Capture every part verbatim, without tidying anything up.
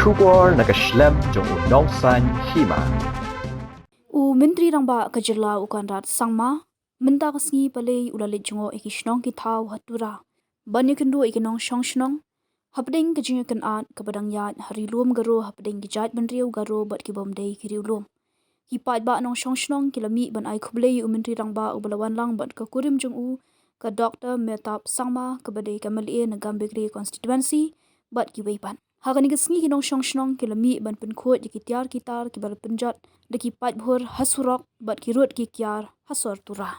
Kubor na ka shlem jong u nongsan hima. U Mentrirangba ka jylla u Conrad Sangma, mynta ka sngi palei u la leit jngoh ia ki shnong ki thaw ha Tura. Ban ïakynduh ia ki nongshong shnong hapdeng ka jingïakynad kaba dang ïaid ha ri lum Garo hapdeng ki jaitbynriew Garo bad ki bym dei ki riewlum. Ki paidbah nongshong shnong ki la mih ban ai khublei ia u Mentrirangba uba la wan lang bad ka kurim jong u ka Doktor Mehtab Sangma kaba dei ka M L A na Gambegre constituency bad kiwei pat. Ha kane ka sngi ki nongshong shnong ki la mih ban pynkhuid da ki tiar ki tar kiba la pynjot da ki paidbah ha surok bad ki rud ki kiar ha sor Tura.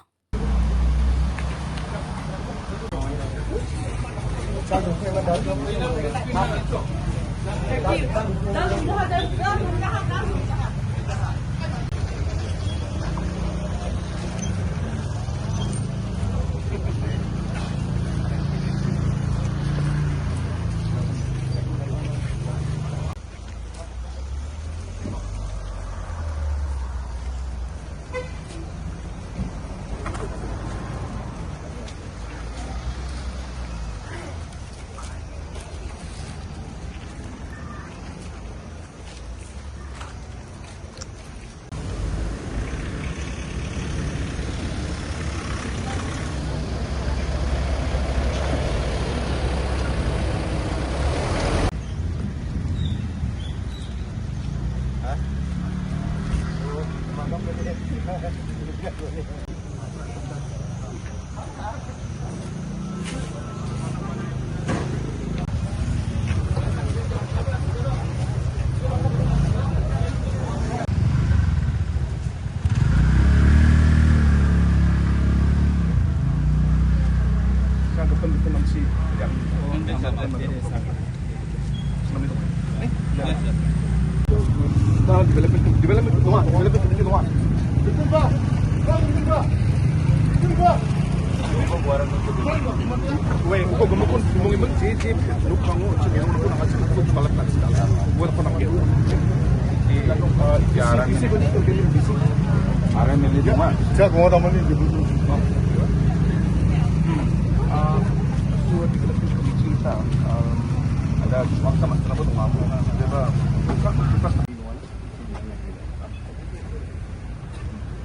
Ada waktu masalah pun nggak mau.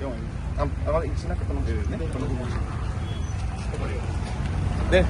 Dia, am, awal isi nak ketemu dia, ni, ketemu dia. Deh.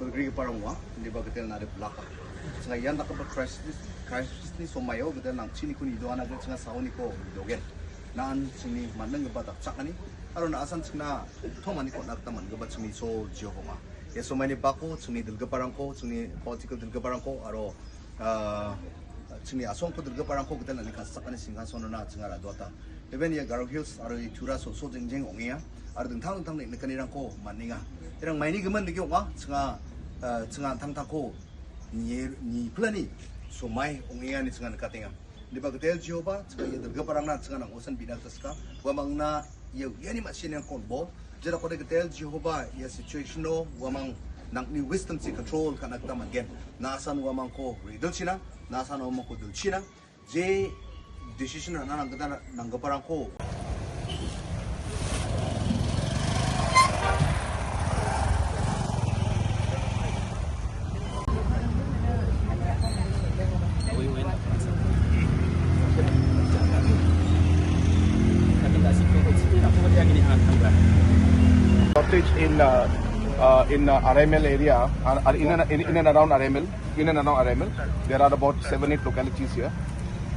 Belgrigi parang ua, indiba gitel nade belaka. Changa ian dakgipa crisis, crisisni somaio gitel nangchiniko nidoana gita changa saoniko nidogen. Nan chingni manenggipa dakchakani, aro na·asan chingna tomaniko on·a gita man·gipa chingni Isol Jehovah ong·a. Ia somaini bako chingni dilgiparangko, chingni political dilgiparangko, aro, ah, chingni asongko dilgiparangko gitel nani kasachakani singkasonona chinga radoata. Even ia Garo Hills aro ia Tura so-, so jengjeng ong·enga, aro dingtang dingtang neng·nikanirangko man·enga. Irang maini gimin dake ong·a, chinga, ah, chinga an·tangtangko nie-, nipilani somai ong·enga ine chinga nikatenga. Indiba gitel Jehovah, chinga ia dilgiparangna chinga nang·osan bina gita sika. Uamangna ia uiani ma·sina on·bo. Jerakode gitel Jehovah, ia situation-o uamang nangni wisdom-chi control ka·na gita man·gen. Na·asan uamangko redilchina, na·asan uamangko dilchina. Je decision ra·na nang·gita nanggiparangko Shortage in, uh, uh, in, uh, R M L area, uh, uh, in and, in, in and around R M L, in and around R M L. There are about seven, eight localities here.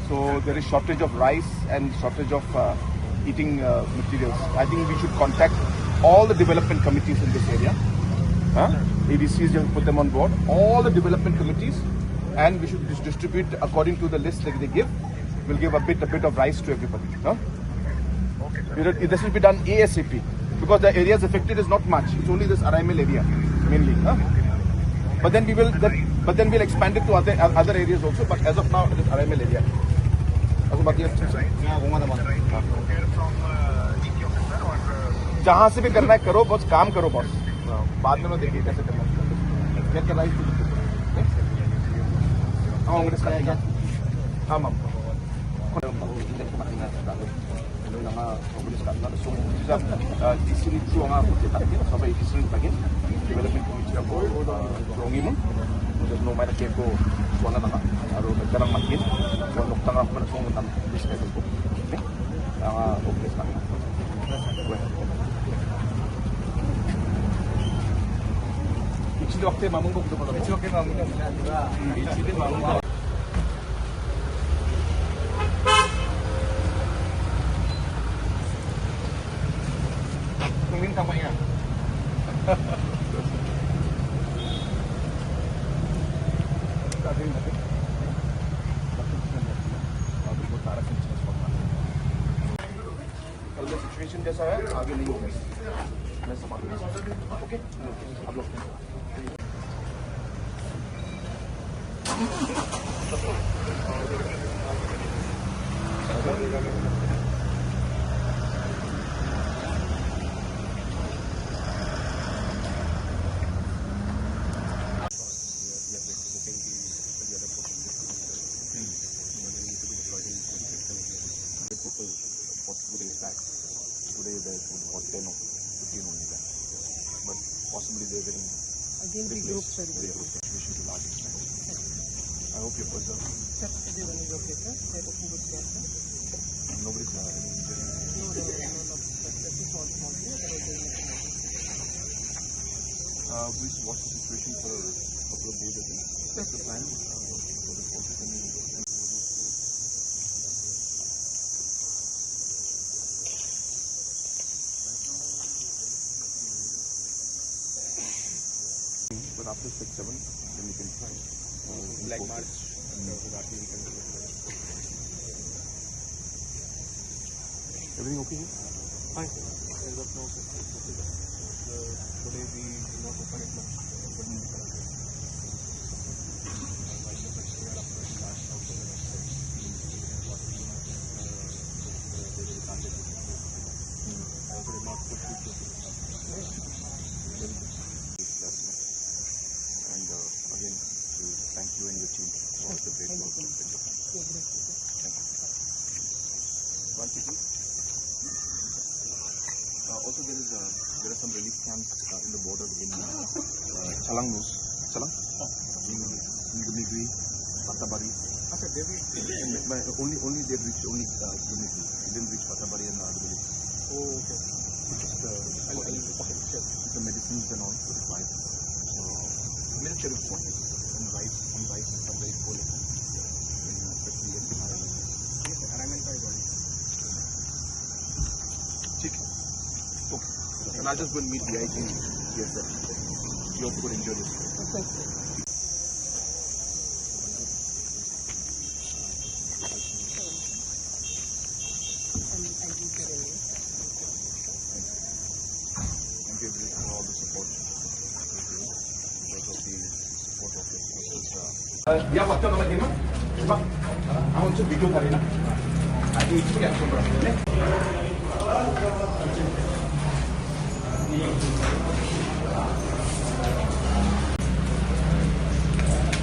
So there is shortage of rice and shortage of, uh, eating, uh, materials. I think we should contact all the development committees in this area. Huh? A D Cs, just put them on board. All the development committees, and we should dis-, distribute according to the list that they give. We'll give a bit, a bit of rice to everybody. Huh? You know, this will be done A S A P, because the areas affected is not much. It's only this R M L area mainly. Huh? But then we will, then, but then we'll expand it to other, other areas also. But as of now, it is R M L area. As of now, जहाँ से भी करना है करो, बस काम करो, बस। बाद में मैं देखिए कैसे करना है। Get the right to the people. हाँ, कांग्रेस का। हाँ, ma'am. Nanga organize ka·na song sisa, ah, D C ni chu anga ko te ta ke, sabai D C ni ta ke, development committee ko, ah, rongimung. Just no matter ke ko, wana na, aro sekarang makin, wan nokta nang mana song tam discuss ko. Anga organize ka·na. Ichi waktu mamung ko. Ichi waktu mamung ko. Ichi de mamung ko. Kuning tampaknya. Kalau situation jasa ya, agar nahi hoga. Main samajh raha hoon. Okay? Aap log. People, for two days back. Today there is about ten or fifteen only left. But possibly they're getting again replaced. Regroup, sir. Regroup. Situation to large extent. I hope you preserve. Sir, everyone is okay, sir. Sir, open with sir. Nobody's, uh, any injury. No, no, no, no, no, sir. Just a small, small thing, otherwise there is no. Uh, please watch the situation for a couple of days again. That's the plan. But after six, seven, then you can try. Uh, like March, uh, we can. Everything okay here? Fine, sir. As of now, sir, it's okay. Uh, today we do not open it much. One second. Uh, also, there is a, there are some relief camps uh, in the border in uh, uh, Chalang Nus. Chalang? In, in Gumigri, Patabari. Only, only they reach only uh, Gumigri. They didn't reach Patabari and uh, Gumigri. Oh, okay. Just uh, the medicines and all to revive. Uh, Minister of Justice on rice, on rice, on rice, in uh, fifty and R M L. ठीक है। Okay. And I'll just go and meet the I G here. Your poor injuries. Thank you everyone for all the support. Because of the support of your forces, uh,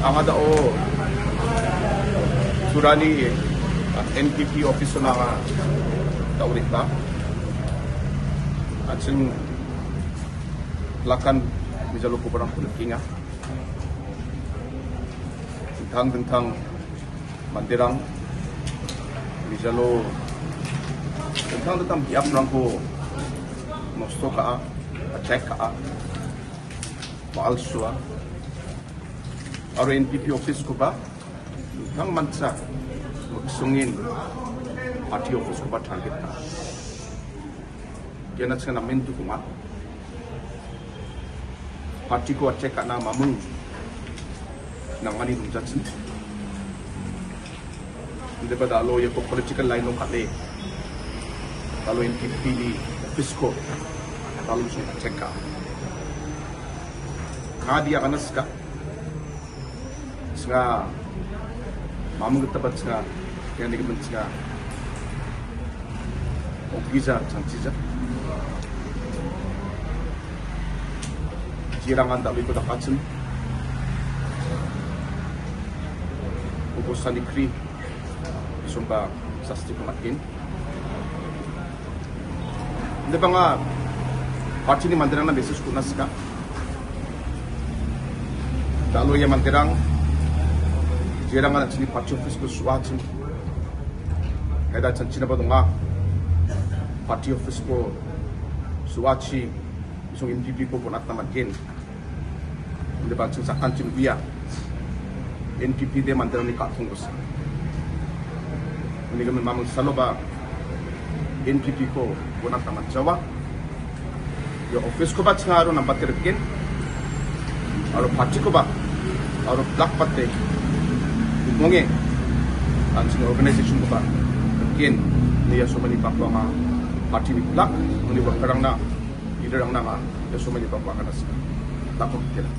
Ang·a da·o Turani N P P office-ona da·o rikba. An·ching lakan mijalo kobarangko nikenga. Dingtang dingtang manderang mijalo dingtang dingtang biaprangko nosto ka·a, attack ka·a, wa·alsoa. Aro N P P office-koba dingtang mancha miksongen party office-koba target ka·a. Ian an·ching namen dukunga. Party-ko attack ka·na mamung nangani dongjachim. Indiba da·o iako political line-o kal·e da·o N P P-ni office-ko da·o attack ka·a. Ka dia kana sika. Chinga, mamung gitaba chinga, iani gimin chinga. Ogija, changchija. Jirangan da·o iko dakachim. Ubo sani kri, somba sasti pemakin. Inde bang·a party-ni manderangna message-ko on·na sika. Da·o ia manderang, jerangan an·chingni party office-ko su·achim. Kaida chanchinaba donga. Party office-ko su·achi, bisong N P P-ko bon·atna man·gen. Inde bang·a an·ching sakantin uia. N P P de manderangni ka·tongbosa. Uni gimin mamung saloba N P P-ko bon·atna man·jawa. Ia office-koba chinga aro nambate rikgen. Aro party-koba aro black pate imonge an·ching organization-koba rikgen. Ia somani bakko anga party-ni black, uni worker-rangna, leader-rangna anga ia somani bakko anga nasi. Bakko kutera.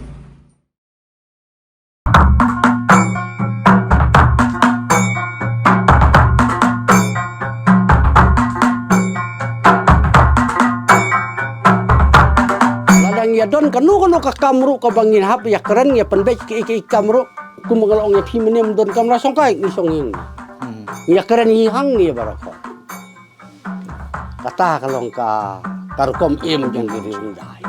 Ladang ia don kanu kanu ka kamru ka bangin hap ia keren ia penbej ki ki kamru kumangalo ngi phi menem don kamra songkai ngi songin. Hmm. Ia keren i hang ia barako. Kata kalong ka karukom im jong diri undai.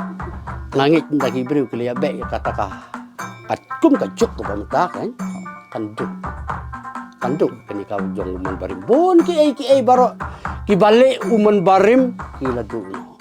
Nangit nda ki briu kili abe kata ka. Kat kum ka juk ko pamta kan. Kanduk. Kanduk kani ka jong uman barim. Bon ki ei ki ei baro. Ki bale uman barim ki ladu.